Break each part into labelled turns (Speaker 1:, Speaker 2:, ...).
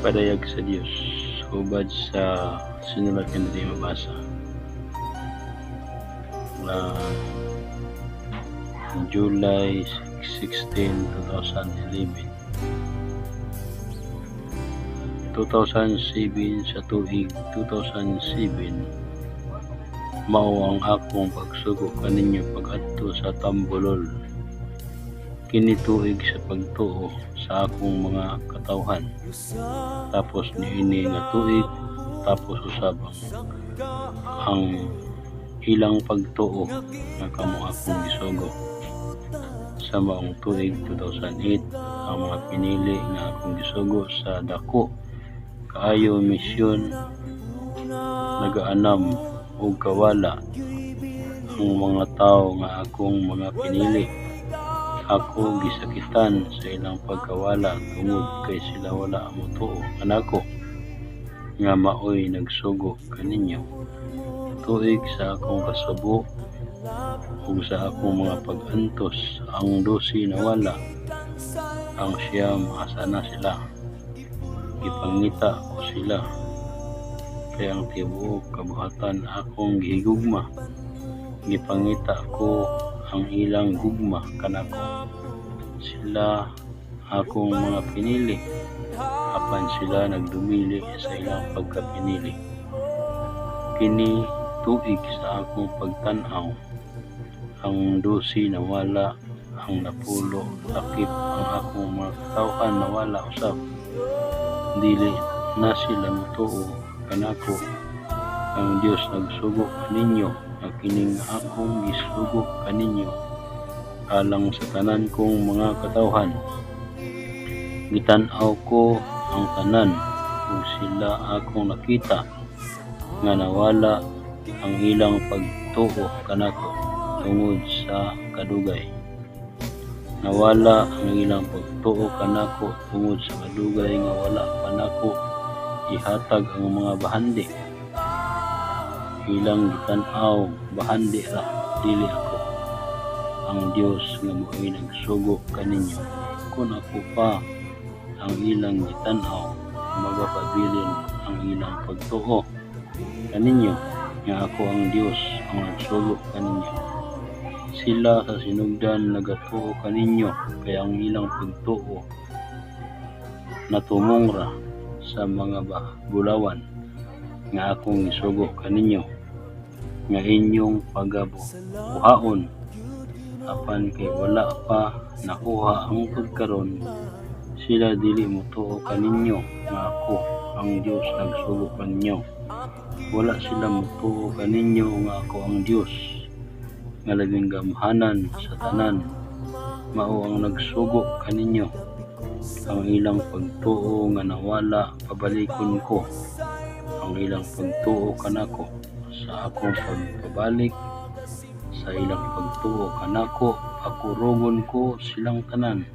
Speaker 1: Padayag sa Dios hubad sa sinulat nga dili mabasa. July 16, 2011. 2007. Sa tuig 2007 mao ang akong pagsugo kaninyo pag-adto sa Tambolol. Kini tuig sa pagtuo sa akong mga katawhan. Tapos niini nga tuig, tapos usab ang ilang pagtuo nga kamo akong gisugo. Sa maong tuig 2008, ang mga pinili nga akong gisugo sa dako kaayo misyon nagaanam og kawala. Ang mga tawo nga akong mga pinili, ako gisakitan sa ilang pagkawala tungod kay sila wala motuo kanako nga maoy nagsugo kaninyo. Tuig sa akong kasubo ug sa akong mga pag-antos, ang 12 nawala. Ang 9, asa na sila? Gipangita ko sila kay ang tibuok kabuhatan akong gihigugma. Gipangita ko ang ilang gugma kanako. Sila akong mga pinili, apan sila nagdumili sa ilang pagkapinili. Kini tuig sa akong pagtan-aw, ang 12 nawala, ang napulo lakip ang akong mga katawhan nawala usab. Dili na sila motuo kanako. Ang Dios nagsugo kaninyo nga kining akong gisugo kaninyo alang sa tanan kong mga katawhan. Gitan-aw ko ang tanan ug sila akong nakita nga nawala ang ilang pagtuo kanako tungod sa kadugay. Nawala ang ilang pagtuo kanako tungod sa kadugay nga wala pa nako ihatag ang mga bahandi. Ilang gitan-aw bahandi ra, dili ako, ang Dios nga maoy nagsugo kaninyo. Kon ako pa ang ilang gitan-aw, magapabilin ang ilang pagtuo kaninyo nga ako ang Dios ang nagsugo kaninyo. Sila sa sinugdan nagatuo kaninyo kay ang ilang pagtuo natumong ra sa mga bulawan nga akong gisugo kaninyo nga inyong pagabuhaon, apan kay wala pa nakuha hangtod karon, sila dili motuo kaninyo nga ako ang Dios nagsugo kaninyo. Wala sila motuo kaninyo nga ako ang Dios nga labing gamhanan sa tanan mao ang nagsugo kaninyo. Ang ilang pagtuo nga nawala pabalikon ko, ang ilang pagtuo kanako. Sa akong pagpabalik sa ilang pagtuo kanako, pakurogon ko silang tanan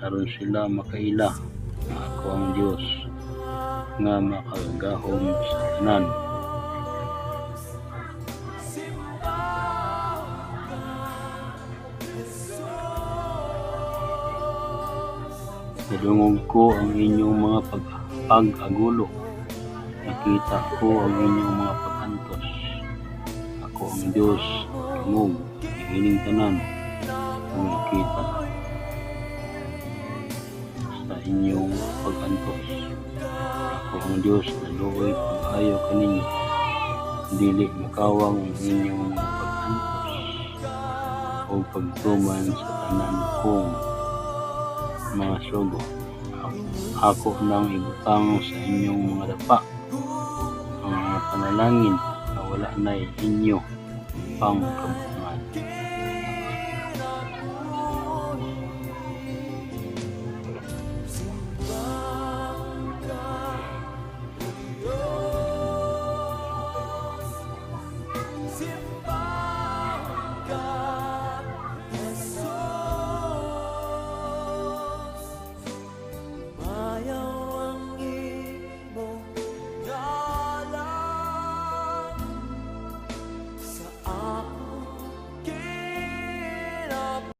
Speaker 1: aron sila makaila nga ako ang Dios nga makagagahom sa tanan. Nadungog ko ang inyong mga pag-agulo. Nakita ko ang inyong mga pag-antos. Ako ang Dios dungog niining tanan ug nakita sa inyong pag-antos. Ako ang Dios naluoy pag-ayo kaninyo. Dili makawang ang inyong mga pag-antos o pagtuman sa tanan kong mga sugo. Ako nang ibutang sa inyong mga dapa ang mga panalangin nga wala nay inyo pang kabutang.